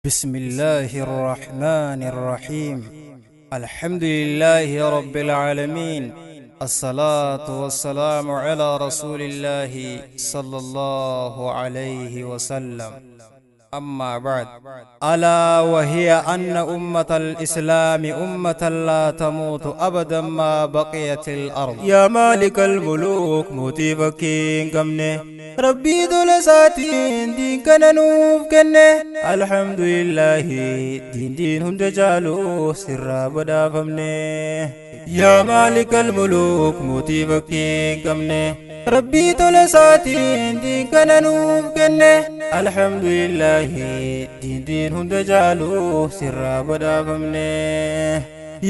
بسم الله الرحمن الرحيم. الحمد لله رب العالمين، الصلاة والسلام على رسول الله صلى الله عليه وسلم. أما بعد، ألا وهي أن أمة الإسلام أمة لا تموت أبدا ما بقيت الأرض. يا مالك الملوك mootii fakkii hin qabne، Rabbii tola isaatiin diin kana nuuf kenne. Alhamdulillahi, diin diin hunda caalu sirraa badhaafamne. Yaa maalikal muluuk mootii fakkii hin qabne، Rabbii tola isaatiin diin kana nuuf kenne. Alhamdulillahi, diin diin hunda caalu sirraa badhaafamne.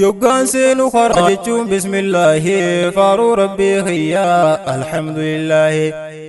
Yoggaan seenu karaa jechuun bismillaahi, faaruu Rabbii kiyyaa alhamdulillahi.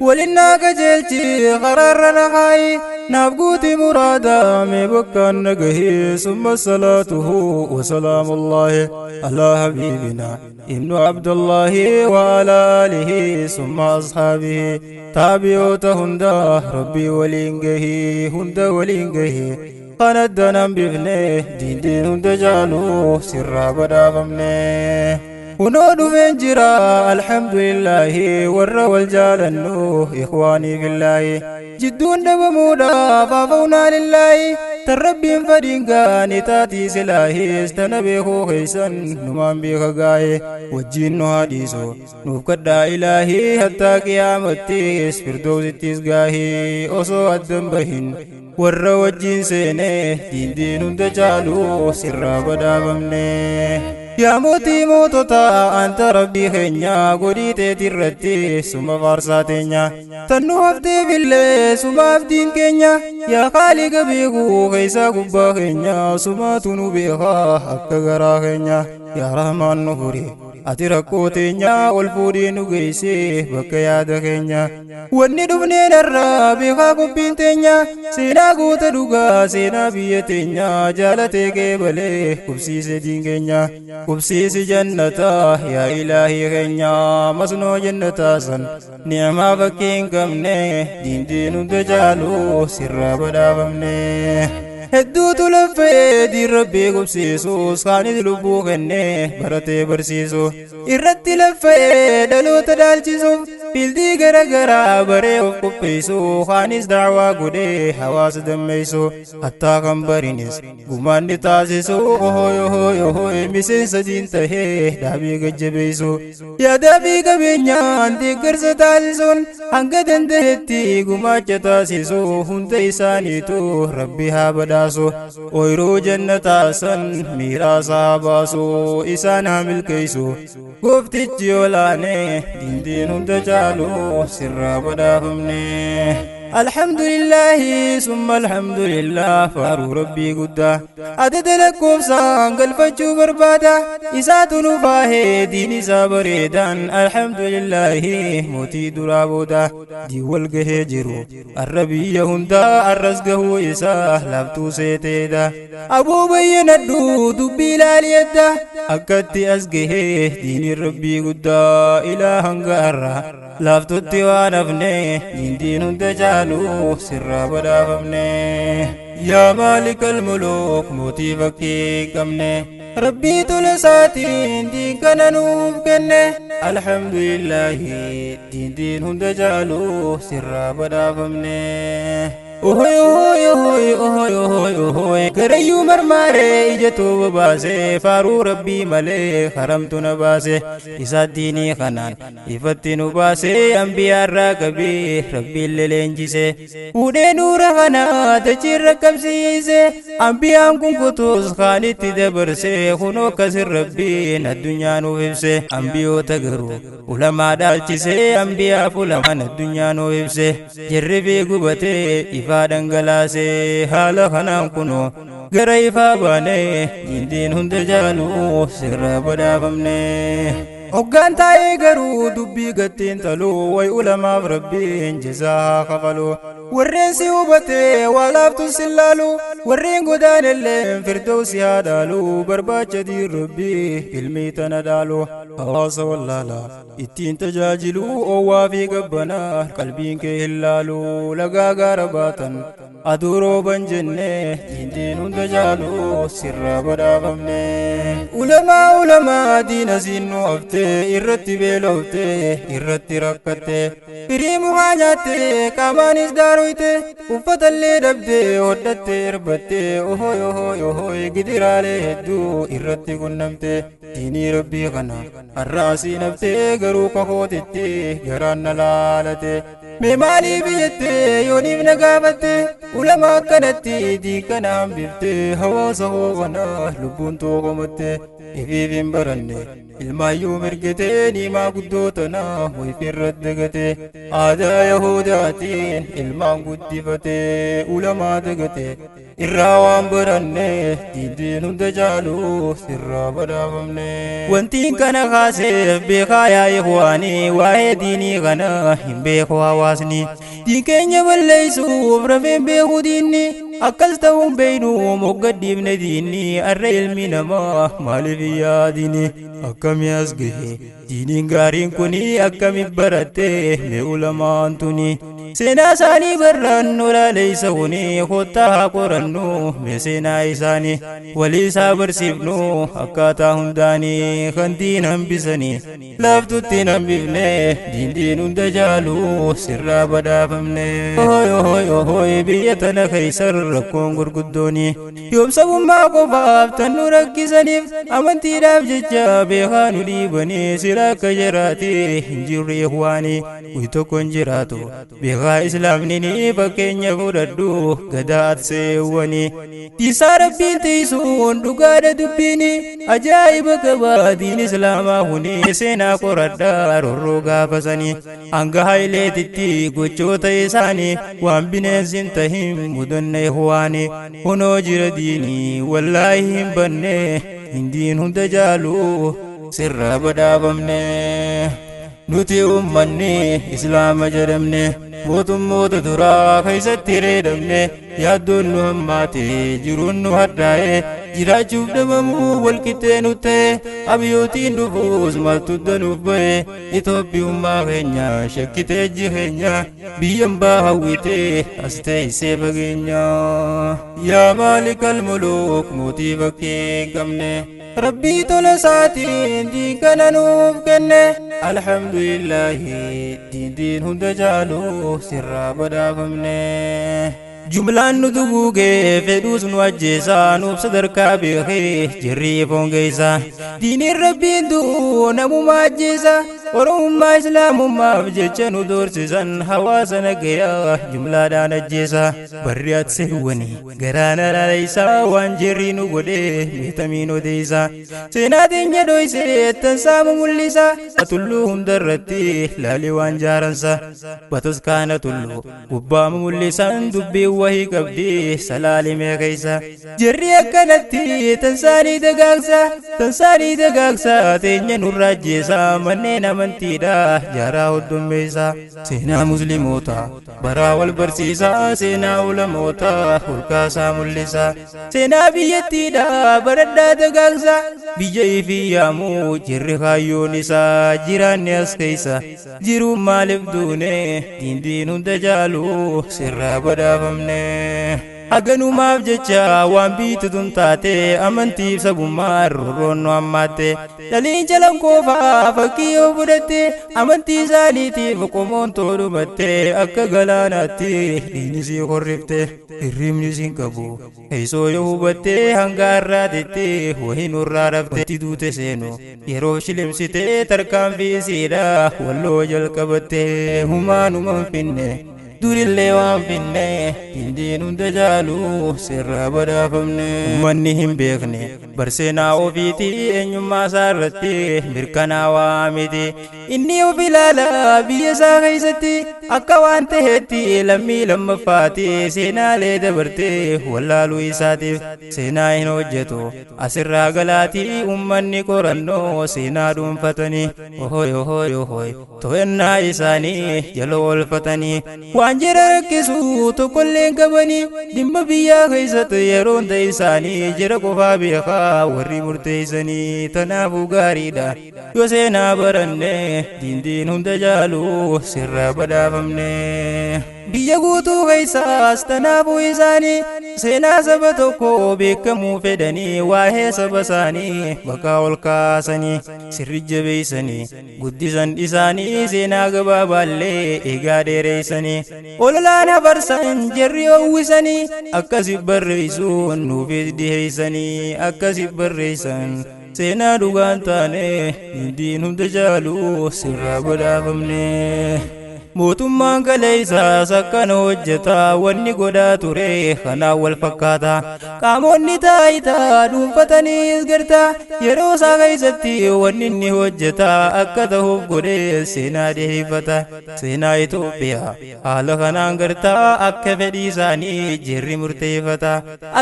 Walinnaa qajeelchi, karaarra na kaayi, naaf guuti muraada mee bakkaan na gahi. Summa salaatuhu wasalaamullaahi alaa habiibina ibnu Abdullaahi wa alaa aalihi summa ashaabihi, taabiyoota hundaa Rabbii waliin gahi, hunda waliin gahi. Kan addanan bifne, diin diin hunda caalu sirraa badhaafamne. Kunoo dhufeen jira alhamdulillahi, warra wal jaalannu ikhwaanii fillaahi, jidduun dhabamuudhaaf hafawnaa lillaahi. Tan Rabbiin fadhiin gaani taatii silaahis, tana beekuu keeysan numaan beeka gaaye. Wajjiin nu haadhiisu nuuf kadhaa ilaahii, hattaa qiyaamattis firdoosittis gaahii. Osoo addan bahin warra wajjiin seene, diin diin hunda caalu sirraa badhaafamne. Yaa mootii moototaa, anta Rabbii keenya, godhii teetirratti suma faarsaa teenya, tannu hafteefillee sumaaf diin keenya. Yaa Khaaliqa beekuu keessaa gubbaa keenya, sumaatu nu beekaa akka garaa keenya. Yaa Rahmaan, nu furi ati rakkoo teenya, ol fuudhii nu geessee bakka yaada keenya. Wanni dhufneen irraa beekaa qophiin teenya, seenaa goota dhugaa, seenaa biyya teenya. Jaalatee qeebalee qubsiise diin keenya, qubsiisi jannataa yaa ilaahii keenya, masnoo jannataa san ni'amaa fakkii hin qabne. Diin diin hunda caalu sirraa badhaafamne. Hedduutu laffee diin Rabbii qubsiisus, kaanis lubbuu kennee baratee barsiisu irratti laffee dhaloota dhaalchisuuf fieldii gara garaa baree of qopheessu, kaanis daawaa godhee hawaasa dammeessu, hattaa kan barinis gumaanni taasisu. Ohoy ohoy ohoy, miseensa diin tahee dhaabii gajjabeessu, yaadaa fi qabeenyaan deeggarsa taasisuun hanga danda'etti gumaacha taasisu. Hunda isaaniitu Rabbi haa badhaasu, ooyiruu jannataa san miiraasaa haa baasu, isaan haa milkeessu gooftichi olaanee. Diindiin hunda caalu sirraa badhaafamne. Alhamdulillahi summa alhamdulillah, faaruu Rabbii guddaa adada lakkoofsaan galfachuu barbaada. Isaatu nu faahee diin isaa bareedaan. Alhamdulillahi, mootii duraa booda diin wal gahee jiru arra biyya hundaa, arras gahuu isaa laaftuu seeteedha. Aboo bayyanadhu dubbii ilaaliyadda, akkatti as gahee diiniin Rabbii guddaa ilaa hanga arra laaftutti waan hafne. Diin hunda caalu sirraa badhaafamne. Yaa maalikal muluuk mootii fakkii hin qabne، Rabbii tola isaatiin diin kana nuuf kenne. Alhamdulillahi, diin diin hunda caalu sirraa badhaafamne. Ohoy ohoy ohoy ohoy ohoy ohoy, garayyuu marmaaree ija tuuba baase, faaruu Rabbii malee haramtu na baase. Isaa diinii kanaan ifatti nu baase, ambiyaarraa qabee Rabbiin leleenjise, fuudhee nuura kana dachiirra qabsiise. Ambiyaan kun kutus kaanitti dabarse, kunoo akkasin Rabbiin addunyaa nuuf ibse. Ambiyoota garuu ulamaa dhaalchise, ambiyaaf ulamaan addunyaa nuuf ibse, jarri fi gubatee ifaa dhangalaase. Haala kanaan kunoo gara ifaa baane, diindiin hunda caalu sirraa badhaafamne. Hoggaan taa'ee garuu dubbii gattiin taluu, way ulamaaf Rabbiin jazaa haa kafalu. Warreen si hubate waa laaftu si laalu warreen godaanillee firdoosi haa dhaalu barbaacha diin rabbii ilmii tana dhaalu hawaasa wallaala ittiin tajaajilu oowwaa fi gabbanaa qalbiin kee hin laalu lagaa gaara baatan aduu rooban jenne diindiin hunda jaalu sirraa badhaafamne. Ulamaa ulamaa diina siin nu haftee irratti beeloftee irratti rakkatte firii mukaa nyaatte qaamaanis daaroyte uffatallee dhabdee hodhattee erbatte ohoy ohoy ohoy gidiraalee hedduu irratti qunnamte diinii rabbii kana har'aa siin haftee garuu kakootitti garaan na laalate mee maaliif jettee yooniif na gaafatte ulamaa akkanatti diin kana hambiftee hawaasa hoo kana lubbuun tookomatte ifiif hin baranne ilmaayyuu mirgitee niimaa guddoo tana wayifirratti dagate aadaa yahudaatiin ilmaan guddifatee ulamaa dagate irraa waan baranne diindiin hunda caalu sirraa badhaafamne. Wantiin kana kaaseef beekaa yaa ikhwaanii waa'ee diinii kana hin beeku hawaasni diin keenya balleessuuf rafeen beeku diinni akkas ta'uun beeynu moggaddiifne diinni arra ilmi namaa maaliif yaadini akkami as gahe diiniin gaariin kuni akkami baratte mee ulamaan tuni seenaa isaanii barrannu laaleessa kuni kottaa haa qorannu mee seenaa isaanii walii isaa barsiifnu akkaataa hundaanii kan diin hambisanii laaftutti hin hambifne diin diin hunda jaalu sirraa badhaafamne. Ohoy ohoy ohoy biyya tana keessa rakkoon gurguddooni yoom sabummaa qofaaf tan nu rakkisaniif amantiidhaaf jecha beekaa nu dhiibanii sila akka jiraate hin jirre ikhwaanii guy tokko hin jiraatu beekaa islaamni ni fakkeenya fudhadhu gadaa atseewwanii diisaa rabbiin tiisuun dhugaadha dubbiini ajaa'iba qaba diin islaamaa kuni seenaa qoradhaa rorroo gaafasanii hanga haayileetitti gochoota isaanii waan bineensi hin tahin mudanna ikhwaanii hunoo jira diinii wallaahi hin banne hindiin hunda jaalu sirraa badhaafamne. Nuti ummanni islaama jedhamne mootummoota duraa keessatti reedamne yaaddoon nu hammaate jiruun nu hadhaa'e jiraachuuf dhabamuu walqixxee nu ta'e abiyyootiin dhufuus maaltu danuuf ba'e Itoophiyummaa keenya shakkitee jireenya biyyan baa hawwitee as teessee fageenya. Yaa maalikal muluuk mootii bakkee hin qabne rabbii tola isaatiin diin kana nuuf kenne alhamdulillahi diin diin hunda caalu sirraa badhaafamne. Jumlaan nu duguugee fedhuus nu ajjeesaa nuuf sadarkaa beekee jirri foon geessa diiniin rabbiin du'u namuma ajjeesa oromummaa islaamummaaf jecha nu doorsisan hawaasa nagayaa jumlaadhaan ajjeesa barri atseewwani garaana laaleysaa waan jirri nu godhee meetamiin odeessa seenaa teenya dhoysee tansaamu mul'isa tulluu hundarratti laalee waan jaaransa bataskaana tulluu gubbaamu mul'isan dubbii wahii qabdi salaalimee keessa jirri akkanatti tansaanii dagaagsa tansaanii dagaagsa teenya nurraa ajjeesa manneen amantiidha jaaraa hoddommeessa seenaa musliimoota baraa wal barsiisa seenaa ulamoota holkaasaa mul'isa seenaa biyyattiidha baradhaa dagaagsa biyya ifii yaamuu jirri kaayyoon isaa jiraanni as keessa jiruun maaliif duune diindiin hunda jaalu sirraa badhaafamne. Haganumaaf jecha waan biitu tun taate amantiif sabummaa roorroon nu hammaatte dhaliin jalan koofaa fakkii yoo fudhatte amantii isaaniitiif qomoon toodhumatte akka galaanaatti diinni sii horrifte hirribni siin qabu teessoo yoo hubatte hanga har'aatitti wahii nurraa dhabde itti duute seenu yeroo shilimsite tarkaanfii isiidha walloo jalqabatte humaanuma hin finne durillee waan finne diindiin hunda jaalu sirraa badhaafamne. Uummanni hin beekne barseenaa ofiitii eenyummaa isaa irratti mirkanaawaa miti inni of ilaala biyya isaa keessatti akka waan ta'eetti lammii lammaffaati seenaalee dabartee wallaaluu isaatiif seenaa hin hojjetu asirraa galaatii uummanni qorannoo seenaa dhuunfatanii ohoy ohoy ohoy to'annaa isaanii jala oolfatanii waan Waan jira rakkisu tokkollee hin qabanii dhimma biyyaa keessatti yeroon ta'e isaanii jira qofaa beekaa warri murteessanii tanaafuu gaariidha yoo seenaa baranne diindiin hunda jaalu sirraa badhaafamne. Biyya guutuu keessaas tanaafuu isaanii seenaa saba tokko beekamuu fedhanii waa'ee saba isaanii bakka ol kaasanii sirri jabeessanii guddisan isaanii seenaa gabaabaallee eegaa dheereessanii ololaan hafarsan jarri hawwisanii akkasi barreessuun nuufis dhiheessanii akkasi barreessan seenaa dhugaan taane diindiin hunda jaalu sirraa badhaafamne. Mootummaan kaleessaas akkana hojjeta wanni godhaa ture kanaan wal fakkaata. Qaamonni taayitaa dhuunfataniis garta yeroo isaa keessatti wanni inni hojjeta akka ta'uuf godhee seenaa dhiheeffata. Seenaa Itoophiyaa haala kanaan gartaa akka fedhii isaanii jirri murteeffata.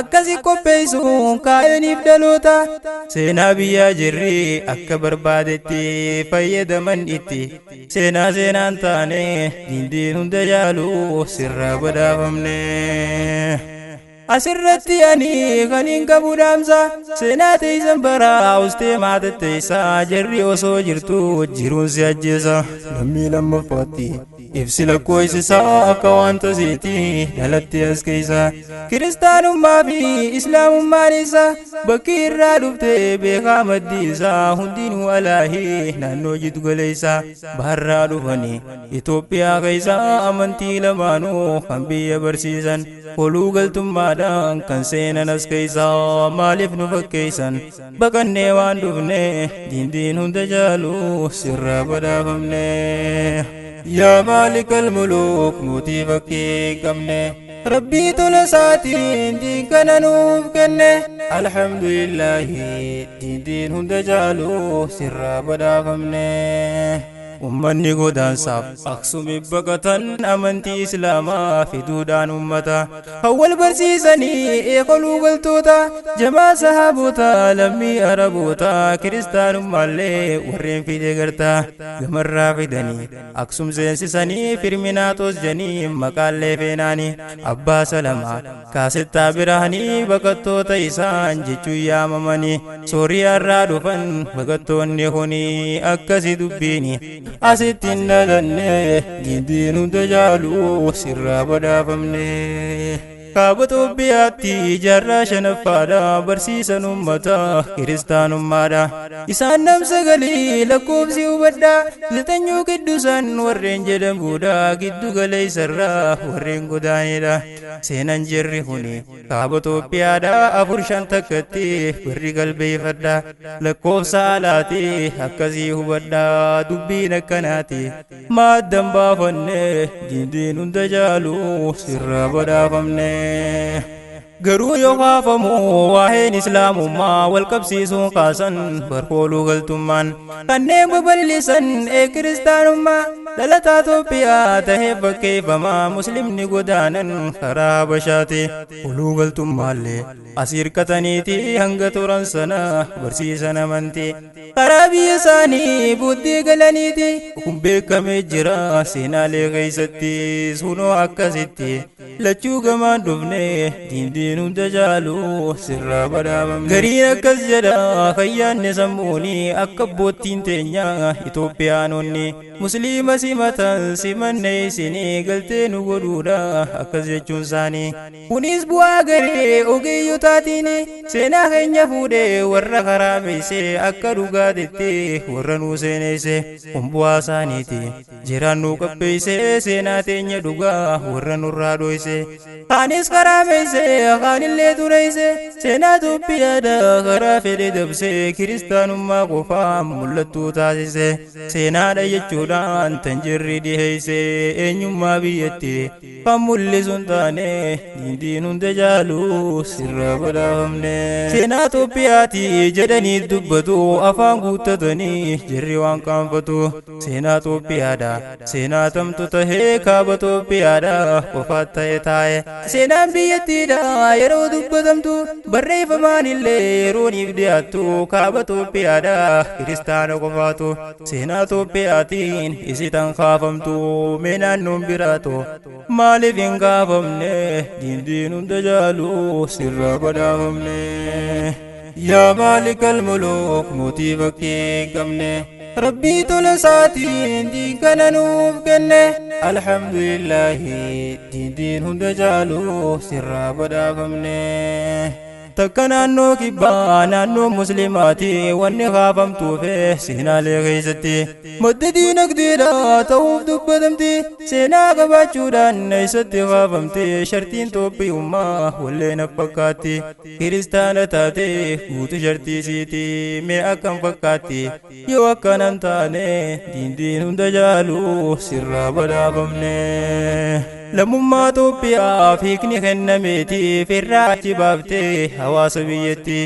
Akkasi qopheessuun kaayaniif dhaloota. Seenaa biyyaa jirri akka barbaadetti fayyadaman itti. Seenaa seenaan taane diindiin hunda jaalu sirraa badhaafamne. Asirratti ani kan hin qabu dhaamsa seenaa teessan baraa ustee maata teessaa jarri osoo jirtu jiruun si ajjeesa. Lammii lammaffaatti ibsi lakkoofsisaa akka waan tasiiti dhalatti as keessa. Kiristaanummaa fi islaamummaan isa bakki irraa dhufte beekaa maddi isaa hundinuu alaahii naannoo jiddu galeessa baharraa dhufanii Itoophiyaa keessa amantii lamaanuu kan biyya barsiisan koluu galtummaadhaan kan seenan as keessa maaliif nu fakkeessan baqannee waan dhufne diindiin hunda jaalu sirraa badhaafamne. Yaa maalikal muluuk mootii fakkii hin qabne Rabbii tola isaatiin diin kana nuuf kenne alhamdulillaahi diindiin hunda jaalu sirraa badhaafamne. Ummanni godaansaaf Aksumii baqatan amantii Islaamaa fiduudhaan ummata hawwal barsiisanii eekoluu galtoota jamaa sahaabota lammii Araboota kiristaanummaallee warreen fide gartaa gamarraa fidanii Aksum seensisanii Firminaatos janii maqaallee feenaanii Abbaa Salamaa kaasettaa biraanii baqattoota isaan jechuun yaamamanii Sooriyaarraa dhufan baqattoonni kunii akkasi dubbiini asitti hin dhalanne diindiin hunda jaalu sirraa badhaafamne. Kaaba Itoophiyaatti jaarraa shanaffaadha barsiisan ummata kiristaanummaadha. Isaan namsagalii lakkoofsi hubadha lixanyuu gidduusan warreen jedhamudha giddu galeessarraa warreen godaanidha. Seenan jirri kuni kaaba Itoophiyaadha 4-5 takkatti warri galbeeffadha lakkoofsa alaati akkasii hubadha dubbiin akkanaati maaddan baafanne diindiin hunda jaalu sirraa badhaafamne. Garuu yoo kaafamu waa'een islaamummaa wal qabsiisuun kaasan barkooluu galtummaan kanneen babal'isan kiristaanummaa dhalataa Itoophiyaa tahee fakkeeffamaa muslimni godaanan karaa Habashaati oluu galtummaallee as hirkataniiti hanga turan sana barsiisan amantii karaa biyya isaanii booddee galaniiti kun beekamee jira seenaalee keessatti sunoo akkasitti lachuu gamaan dhufne diindiin hunda jaalu sirraa badhaafamne. Gariin akkas jedha fayyaanne sammuuni akka abboottiin teenya Itoophiyaanonni musliima simatan simanne isinii galtee nu godhuudha akkas jechuun isaanii. Kunis bu'aa garee ogeeyyotaatiin seenaa keenya fuudhee warra karaa meessee akka dhugaatetti warra nuu seeneesse kun bu'aa isaaniiti. Jiraan nuu qopheessee seenaa teenya dhugaa warra nurraa dhoyse. Kaanis karaa meessee kaanillee tureesse seenaa Itoophiyaadha karaa fedhe dabsee kiristaanummaa qofaa mul'attuu taasise seenaadha jechuudhaan tan jirri dhiheesse eenyummaa biyyatti kan mul'isu hin taane diindiin hunda jaalu sirraa badhaafamne. Seenaa Itoophiyaati jedhanii dubbatu afaan Afaan guuttatanii jirri waan qaanfatu. Seenaa Itoophiyaadha seenaa tamtu tahee kaaba Itoophiyaadha qofaat ta'e taa'e. Seenaan biyyattiidha yeroo dubbatamtu barreeffamaan illee yerooniif dhiyaattu kaaba Itoophiyaadha kiristaana qofaatu. Seenaa Itoophiyaatiin isitan kaafamtu mee naannoon biraatu maaliif hin kaafamne? Diindiin hunda jaalu sirraa badhaafamne. Yaa maalikal muluuk mootii bakkee hin qabne, Rabbii tola isaatiin diin kana nuuf kenne. Alhamdulillaahi diindiin hunda jaalu sirraa badhaafamne. Takka naannoo kibbaa naannoo musliimaati wanni kaafamtuufe seenaalee keessatti madda diinagdeedha ta'uuf dubbatamti. Seenaa qabaachuudhaan isatti kaafamte shartiin Itoophiyummaa walleen fakkaatti. Kiristaana taate guutu shartii siiti mee akkam fakkaatti yoo akkanan taane? Diindiin hunda jaalu sirraa badhaafamne. Lammummaa Itoophiyaaf hiikni kennameeti firraa achi baaftee hawaasa biyyatti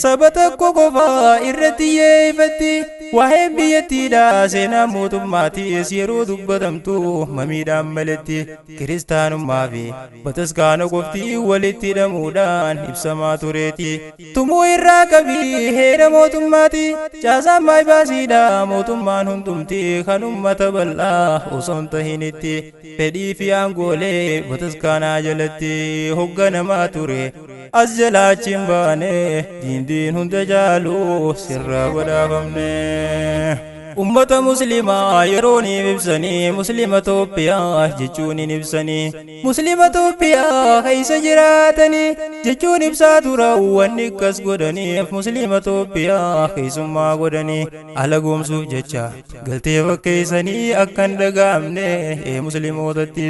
saba tokko qofaa irratti xiyyeeffatti. Waa'een biyyattiidha seenaa mootummaatiis yeroo dubbatamtu mamiidhaan maletti kiristaanummaa fi bataskaana qofti walitti hidhamuudhaan ibsamaa tureeti. Tumuu irraa qabii heera mootummaati caasaan maayibaasiidha mootummaan hundumti kan ummata bal'aa osoo hin tahinitti fedhii fi aangoolee bataskaanaa jalatti hogganamaa ture. As jalaa achi hin baane diindiin hunda jaalu sirraa badhaafamne. Ummata muslimaa yerooniif ibsanii muslima Itoophiyaa jechuun hin ibsanii muslima Itoophiyaa keessa jiraatanii jechuun ibsaa tura. Wanni akkas godhaniif muslima Itoophiyaa keessummaa godhanii ala goomsuuf jecha galtee fakkeessanii akka hin dhaga'amne muslimootatti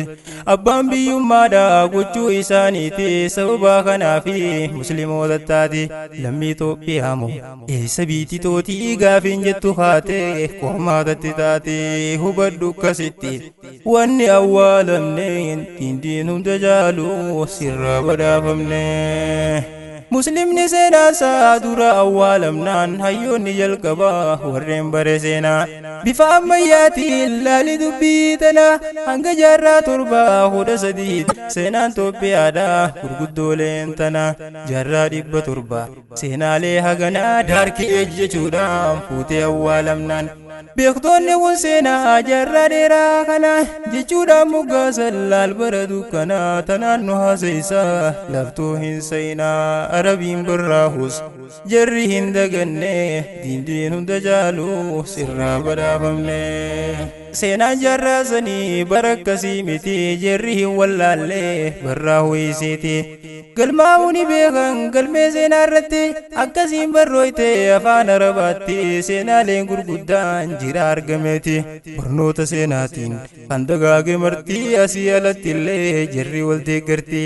abbaan biyyummaadha gochuu isaaniiti. Sababa kanaafi muslimootattaati lammii Itoophiyaa moo eessa biititootii gaafiin jettu haate qormaatatti taate. Hubadhu akkasitti wanni awwaalamneen diindiin hunda jaalu sirraa badhaafamne. Muslimni seenaasaa dura awwaalamnaan hayyoonni jalqabaa warreen bare seenaa bifa ammayyaatiin laali dubbii tana hanga jaarraa 7 13 seenaan Itoophiyaadha gurguddooleen tana jaarraa 700 seenaalee haganaa dark age jechuudhaan fuutee awwaalamnaan beektoonni kun seenaa jaarraa dheeraa kana jechuudhaan moggaasan. Laal bara dukkanaa tanaan nu haasaysaa laftuu hin seenaa arabiin barraahus jarri hin daganne diindiin hunda jaalu sirraa badhaafamne. Seenaan jaarraa sanii bara akkasii miti jarri hin wallaalle barraahuu isiiti. Galmaa'uu ni beekan galmee seenaa irratti akkasiin barrooyte afaan arabaatti seenaaleen gurguddaan jira argameeti. Barnoota seenaatiin kan dagaage martii asii alatti illee jarri wal deeggarti.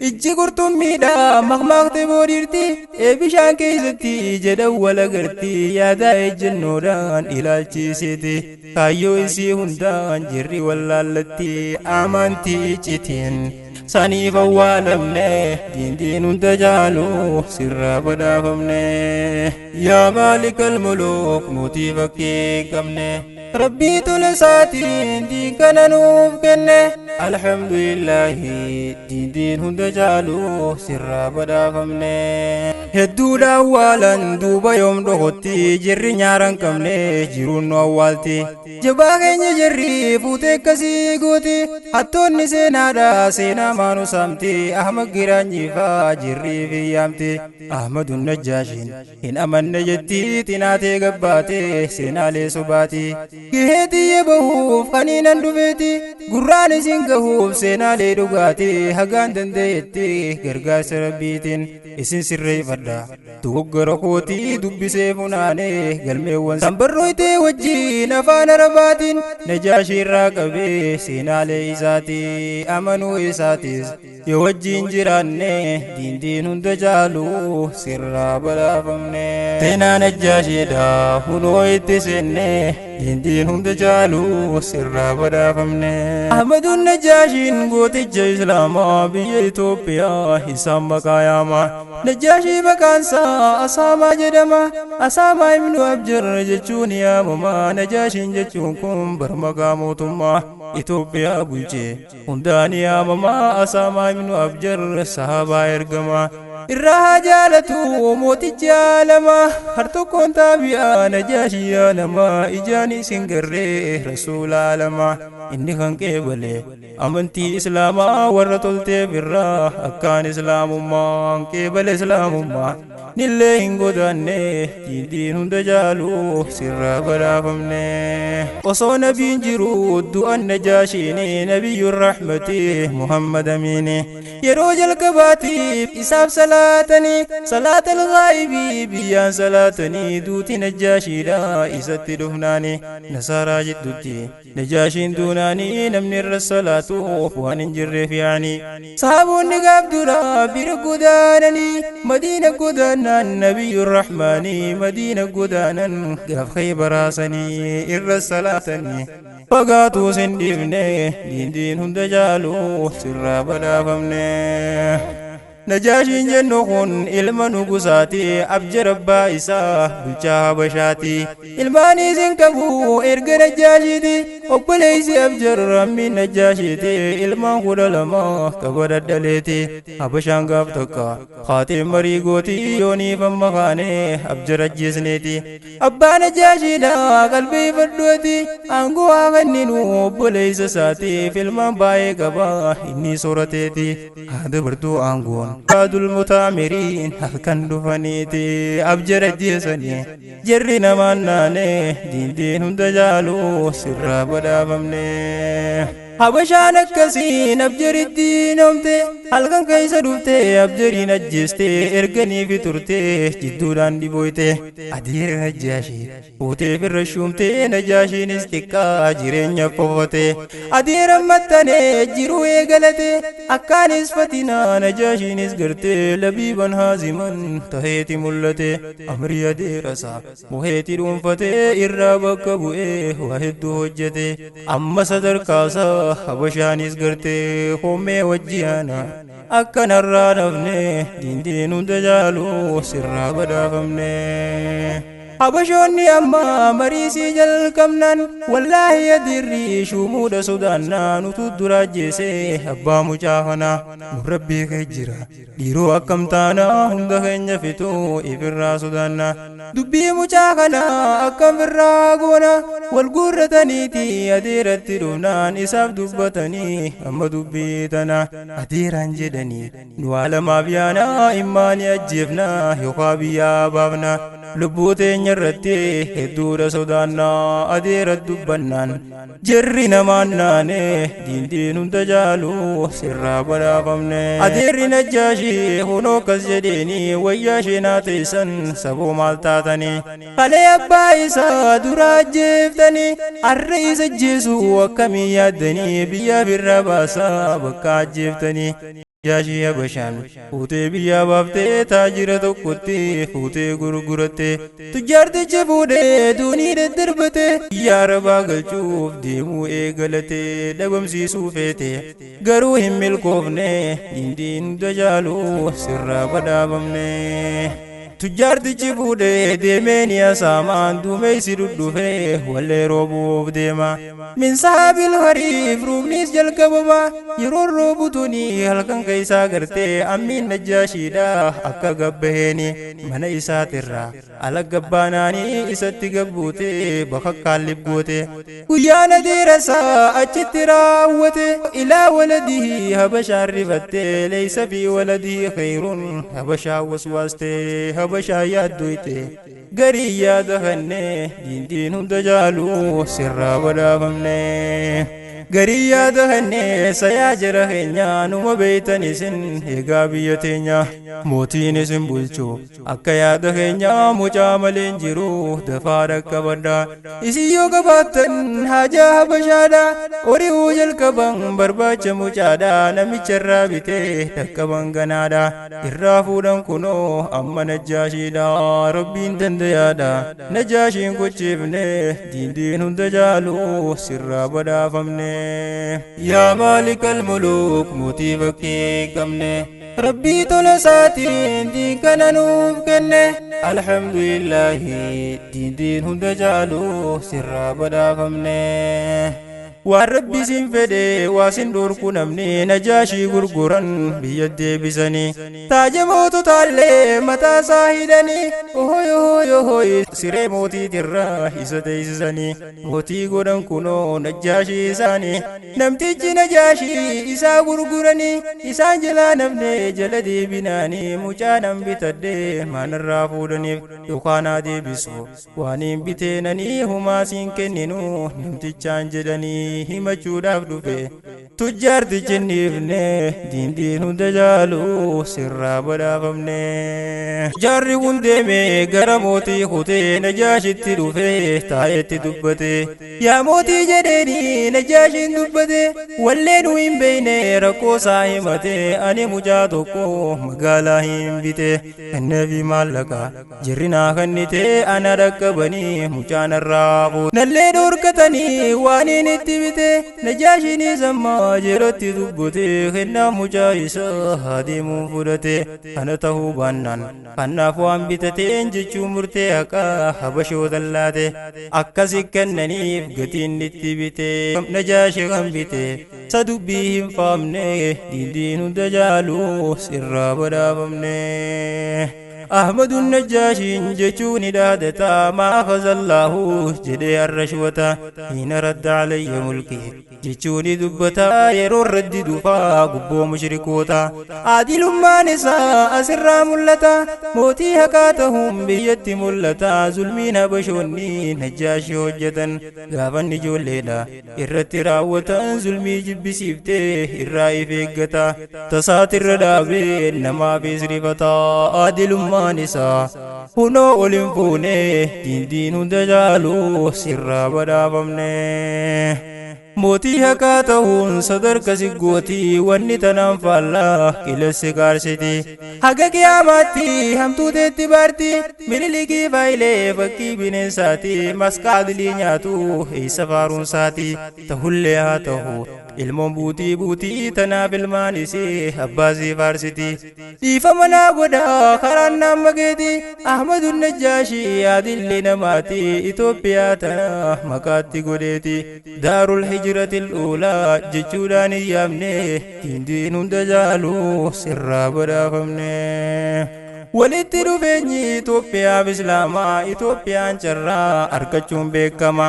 Ijji qurxummiidha maqmaaqte boodiirti ee bishaan keessatti jedhan wal agarti yaada ejjennoodhaan ilaalchiseeti. Kaayyoo isii hundaan jirri wallaallatti amantii iccitiin saniif awwaalamne diindiin hunda jaalu sirraa badhaafamne. Yaa maalikal muluuk mootii bakkee hin qabne, Rabbii tola isaatiin diin kana nuuf kenne. Alhamdulillaahi diindiin hunda jaalu sirraa badhaafamne. Hedduudha awwaalan duuba yoom dhokotti jirri nyaara hin qabne jiruun nu awwaalti. Jabaa keenya jirri fuutee akkasii gooti hattoonni seenaadha seenaa maanu saamti. Ahmad Giraanyiifaa jirrii fi yaamti Ahmadun Najjaashiin hin amanne jetti xinaatee gabbaate seenaalee sobaati. Gaheetiyye bahuuf kaniinan dhufeeti gurraan isin gahuuf seenaalee dhugaati hagaan danda'etti gargaarsa rabbiitiin isin sirreeffadha. Dogoggora kootii dubbisee funaanee galmeewwan sanbarrooytee wajjiin afaan arabaatiin Najaashii irraa qabee seenaalee isaatii amanuu isaatis Yoo wajjin jiraanne diindiin hunda caalu sirraa badhaafamne. Seenaa Najjaashiidha hunoo itti seenne diindiin hunda caalu sirraa badhaafamne. Ahmaduun Najjaashiin gooticha Islaamaa biyya Itoophiyaa isaan maqaa yaama. Najjaashii maqaansaa Asaamaa jedhama. Asaamaa ibnu Abjar jechuun yaamama. Najjaashiin jechuun kun bar maqaa mootummaa Itoophiyaa bulche. Hundaan yaamama Asaamaa ibnu Abjar sahabaa ergama. Irraa haa jaalatu mootichi alamaa har tokkoon taabi'aa Najjaashii yaalamaa ijaan isin garree rasuula alamaa inni kan qeebale amantii Islaamaa warra tolteef irraa akkaan Islaamummaan qeebale Islaamummaa nillee hin godaanne diindiin hunda caalu sirraa badhaafamne. Osoo nabiin jiru du'an Najjaashiin nabiyyuun rahmati Muhammad Amiini yeroo jalqabaatiif isaaf salaatanii salaatal ghaa'ibii biyyaan salaatanii duuti Najjaashiidha isatti dhufnaani nasaaraa jidduutti Najjaashiin duunaanii namni irra salaatuuf waan hin jirreef yaani sahaboonni gaaf dura bira godaananii Madiina godaanaan nabiyyuun rahmaanii Madiina godaanan gaaf Khaybaraasanii irra salaatanii fagaatuu sin dhiifne diindiin hunda caalu sirraa badhaafamne. Najjaashiin jennu kun ilma nugusaati Abjar abbaa isaa bulchaa Habashaati. Ilmaan isin qabu erga Najjaashiiti obboleessi Abjar rammiin Najjaashiiti ilmaan 12 qaba daddaleeti. Habashaan gaaf tokko haatiin marii gooti yooniif amma kaane Abjar ajjeesneeti. Abbaa Najjaashiidha qalbii fadhooti aangoo haa kenninu obboleessa isaatiif ilmaan baay'ee qaba inni soorateeti. Haa dabartuu aangoon Baadul mutaamiriin halkan dhufaniiti Abjar ajjeesanii jarri namaan naane diindiin hunda caalu sirraa badhaafamne. Habashaan akkasiin Abjaritti noomte halkan keessa dhufte Abjariin ajjeeste erganii fi turte jidduudhaan dhibooyte adeera Najjaashii fuutee firra shuumte Najjaashiinis xiqqaa jireenya qofate adeera maxxanee jiruu eegalate akkaanis fatinaa Najjaashiinis gartee labiiban haaziman taheeti mul'ate amrii adeerasaa muheeti dhuunfatee irraa bakka bu'ee waa hedduu hojjete amma sadarkaasaa Habashaanis gartee hoomee wajjiyaana akkanarraa dhabne diindiin hunda caalu sirraa badhaafamne. Habashoonni amma mariisii jalqabnaan wallaahi adirri shuumuudha sodaannaa nutu dura ajjeese abbaa mucaa kanaa nu rabbii kee jira dhiiroo akkam taanaa hunda keenya fixuu ifirraa sodaannaa dubbii mucaa kanaa akkam firraa goona wal guurrataniiti adeeratti dhufnaan isaaf dubbatanii amma dubbii tana adeeraan jedhanii nu alamaaf yaanaa immaanii ajjeefnaa yookaa biyyaa baafna lubbuu teenya irratti hedduudha sodaannaa adeera dubbannaan jarri namaan naane diindiin hunda caalu sirraa badhaafamne. Adeerri Najjaashii hunoo akkas jedheeni wayyaa ishee naa teessan saboo maal taatanii kalee abbaa isaa dura ajjeeftanii har'a isa ajjeesuu akkamii yaaddanii biyya birraa baasaa bakka ajjeeftanii. Najjaashii Habashaan fuutee biyyaa baaftee taajira tokkotti fuutee gurguratte tujjaartichi fuudhee duunii daddarbate biyya Arabaa galchuuf deemuu eegalate dhabamsiisuu feete garuu hin milkoofne diindiin hunda caalu sirraa badhaafamne. Tujjaartichi fuudhee deemee ni asaamaan duumessi dhudhufee wallee roobuuf deema. Min saabil hariif roobnis jalqabama yeroo roobu tuni halkan keessaa gartee ammiin Najjaashiidha akka gabbaheeni mana isaatirraa ala gabbaanaanii isatti gabbuute bakka goote. Guyyaan adeerasaa achitti raawwate ilaa waladihii Habashaan rifattee leeysa fi waladihii khayruun Habashaa waswaastee Habashaa yaaddoyte garii yaada kenne diindiin hunda caalu sirraa badhaafamne. Garii yaada kennee sayaa jara keenya numa beeytan isin egaa biyya teenya. Mootiin isin bulchu akka yaada keenya mucaa malee hin jiru dafaa dhaqqabadha. Isin yoo qabaattan haajaa habashaadha. Hori'uu jalqaban barbaacha mucaadha. Namicha irraa bitee dhaqqaban ganaadha. Irraa fuudhan kunoo amma Najjaashiidha. Rabbiin dandayaadha. Najjaashiin gochiifne diindiin hunda jaalu sirraa badhaafamne. Yaa maalikal muluuk mootii bakkee qabne. Rabbii tola isaatiin diin kana nuuf kenne. Alhamdulillahi diindiin hunda jaalu sirraa badhaafamne. Waan rabbi siin fedhe waa sin dhorku namni Najaashii gurguran biyya deebisanii. Taaja moototaallee mataa isaa hidhanii ohoy ohoy ohoy siree mootiitirraa isa teessisanii. Mootii godhan kunoo Najaashii isaanii. Namtichi Najaashii isaa gurguranii isaan jalaa namne jala deebinaanii mucaa nan bitadhee maanarraa fuudhaniif yookaan haa deebisu. Waan hin biteenanii humaa siin kenninu namtichaan jedhanii himachuudhaaf dhufe. Tujjaartichi hin dhiifne diindiin hunda jaalu sirraa badhaafamne. Jaarri kun deeme gara mootii kutee Najaashitti dhufe taa'etti dubbate. Yaa mootii jedheeni Najaashiin dubbate wallee nu hin beekne rakkoo isaa himate. Ani mucaa tokko magaalaa hin bite kenneefi maallaqa jirri naa kennite ana dhaqqabanii mucaan irraa fuute. Nallee dhorkatanii waan inni itti bite Najaashiinis amma yerootti dubbate kennaa mucaa isaa adeemuun fudhate. Kana ta'uu baannaan kanaaf waan bitateen jechuun murtee haqaa habashoota laate. Akkasi kennaniif gatiin itti bite Najaashi kan bite sa dubbii hin faamne diindiin hunda jaalu sirraa badhaafamne. Ahmadun Najaashiin jechuun hidhaadata maa akhazallahu jedhee harrashwata hiina radda alayya mulki jechuun dubbata yeroo raddi dhufaa gubboo mushrikoota. Adilummaan isaa asirraa mul'ata mootii haqaa ta'uun biyyatti mul'ata. Zulmiin habashoonni Najaashii hojjetan gaafanni ijoolleedha irratti raawwatan zulmii jibbisiiftee irraa if eeggata. Tasaatirra dhaabee namaafis rifata. Adilummaan isaa hunoo ol hin fuune diindiin hunda jaalu sirraa badhaafamne. Mootii haqaa ta'uun sadarka siggootii wanni tanaan faallaa qilessi qaarsiti. Haga qiyaamaatti hamtuuteetti baarti Minilikii faayilee fakkii bineensaati masqaadilii nyaatu eessa faaruunsaati. Tahullee haa ta'u ilmoon buutii buutii tanaaf ilmaan isee abbaasii faarsiti. Dhiifama naa godha karaan naan mageeti Ahmadun Najaashii adillee namaati Itoophiyaa tana maqaatti godheeti. Daarul hijratil uulaa jechuudhaan hin yaamne diindiin hunda jaalu sirraa badhaafamne. Walitti dhufeenyi Itoophiyaaf Islaamaa Itoophiyaan carraa argachuun beekama.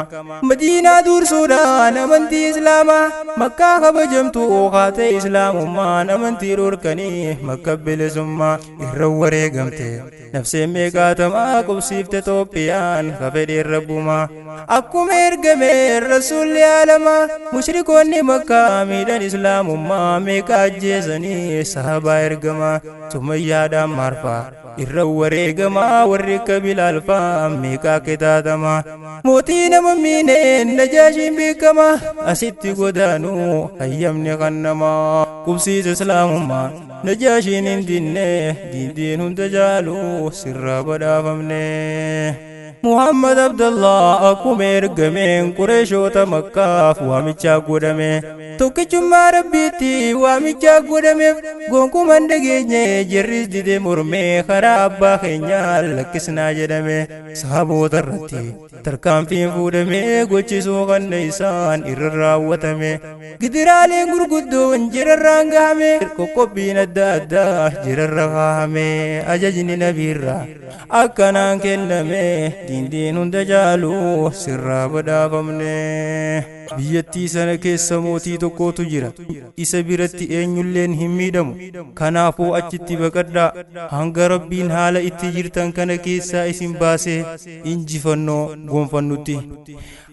Madiinaa dursuudhaan amantii Islaamaa Makkaa kabajamtu kaatee Islaamummaan amantii dhorkanii Makka bilisummaa irra wareegamte. Nafseen meeqaatamaa qubsiifte Itoophiyaan kafedheen rabbumaa. Akkuma ergame rasuulli aalamaa mushrikoonni Makkaa miidhan Islaamummaa meeqa ajjeesanii sahabaa ergamaa Sumayyaadhaan maarfaa irra wareegamaa warri akka Bilaal faa meeqaa qixaatamaa. Mootii nama miineen Najaashiin beekamaa asitti godaanuu hayyamni kan namaa qubsiisa Islaamummaa Najaashiin hin dinne diindiin hunda jaalu sirraa badhaafamne. Muhammad Abdallah akkuma ergameen Qureeshoota Makkaaf waamichaa godhame. Tokkichummaa Rabbiitti waamichaa godhameef gonkumaan dhageenye jarris dide mormee karaa abbaa keenyaa lakkisnaa jedhame. Sahaboota irratti tarkaanfiin fuudhamee gochisuu kanna isaan irra raawwatame. Gidiraaleen gurguddoon jirarraan gahame qoqqobbiin adda addaa jirarra kaahame. Ajajni nabiirraa akkanaan kenname diindiin hunda jaalu sirraa badhaafamne. Biyyattii sana keessa mootii tokkotu jira. Isa biratti eenyulleen hin miidhamu. Kanaafuu achitti baqadhaa. Hanga Rabbiin haala itti jirtan kana keessaa isin baasee injifannoo gonfannutti.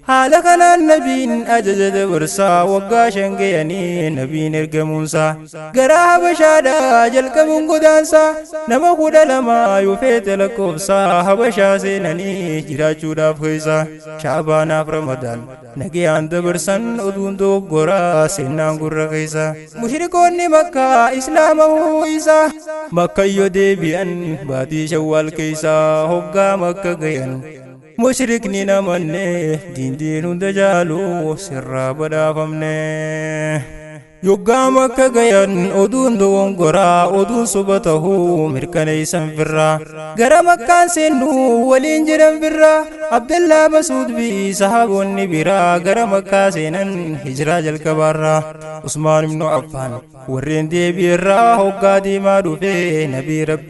Haala kanaan nabiin ajaja dabarsaa, waggaa 5 gayanii nabiin ergamuunsaa. Gara Habashaadhaa jalqabuun godaansaa, nama 12 yoo feete lakkoofsaa, Habashaa seenanii jiraachuudhaaf keessa. Shaabaanaaf Ramadaan nagayaan dabarsan, oduun doggoraa seenaan gurra keessa. Mushrikoonni Makkaa Islaama isaa Makkayyoo deebi'an baatii Shawwaal keessa hoggaa Makka gayan. Mushrikni namanne diindiin hunda jaalu sirraa badhaafamne. Yoggaa Makka gayan oduun dogongoraa, oduun soba tahuu mirkaneeysan firraa. Gara Makkaan seennu waliin jedhan firraa. Abdallaa Masuud fi sahaabonni biraa gara Makkaa seenan hijiraa jalqabaarraa. Usmaan ibnu Affaan warreen deebi'erraa hoggaa deemaa dhufee nabii Rabbii.